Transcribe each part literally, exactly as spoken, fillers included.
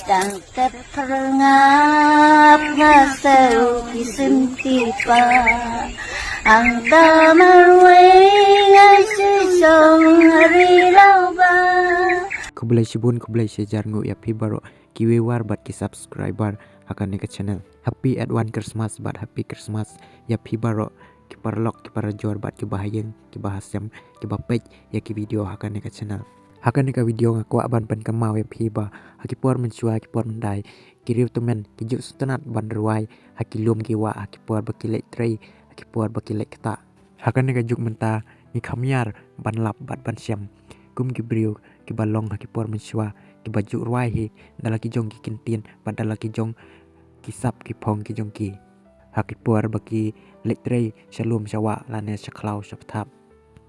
Dang tep pyrngap nga sew ki sim ki pa. Ang ta marwei nga shisong ri lau ba. Khublei shibun, khublei shihajar nguh ïa phi baroh ki viewer bad ki subscriber ha kane ka channel. Happy advance Christmas bad happy Christmas ïa phi baroh ki paralok, ki parajor bad ki bahaïing, ki bahasem, ki bapeit ïa ki video ha kane ka channel. Ha kane ka video nga kwah ban pynkynmaw ïa phi ba ha ki por mynshuwa, ha ki por myndai, ki riew tymmen ki ju sngewtynnat ban rwai ha ki lum ki wah, ha ki por ba ki leit trei, ha ki por ba ki leit ktah. Ha kane ka juk mynta ngi kham ïar ban lap bad ban shem kum ki briew kiba long ha ki por mynshuwa, kiba ju rwai hi da la ki jong ki kyntien bad da la ki jong ki sap ki phong ki jong ki ha ki por ba ki leit trei sha lum sha wah lane sha khlaw sha pthap.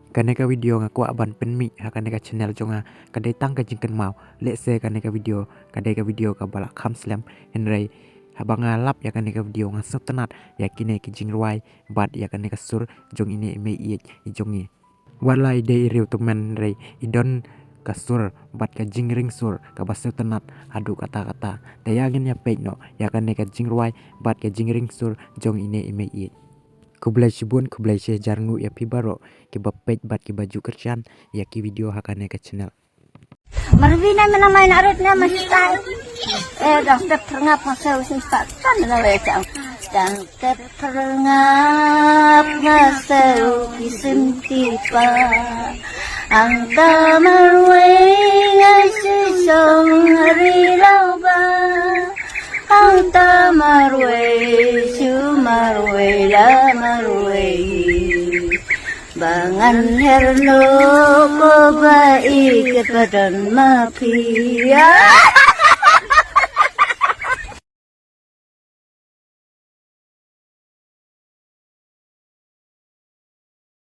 Kane ka video nga kwah ban pynmih ha kane ka channel jong nga, ka dei tang ka jingkynmaw. Lehse kane ka video ka dei ka video kaba la kham slem, hynrei haba nga lap ïa kane ka video nga sngewtynnat ïa kine ki jingrwai bad ïa kane ka sur jong ine i mei ïeit i jong ngi. Wat la i dei i riew tymmen hynrei i don ka sur bad ka jingring sur kaba sngewtynnat haduh katta katta. Te ïa ngin ïa peit noh ïa kane ka jingrwai bad ka jingring sur jong ine i mei ïeit. Khublei shibun, khublei shihajar nguh ïa phi baroh kiba peit bad kiba ju kyrshan ïa ki video ha kane ka channel. Marwei na mena mai na rut na mastai. Eh, dang tep pyrngap nga sew sim pa. Kan na le chang. Dang tep pyrngap nga sew ki sim ki pa. Ang ta marwei nga shisong ri lau ba. Ang ta marwei shu marwei la marwei. Ba ngan her noh ko ba i kyrpad don ma phi.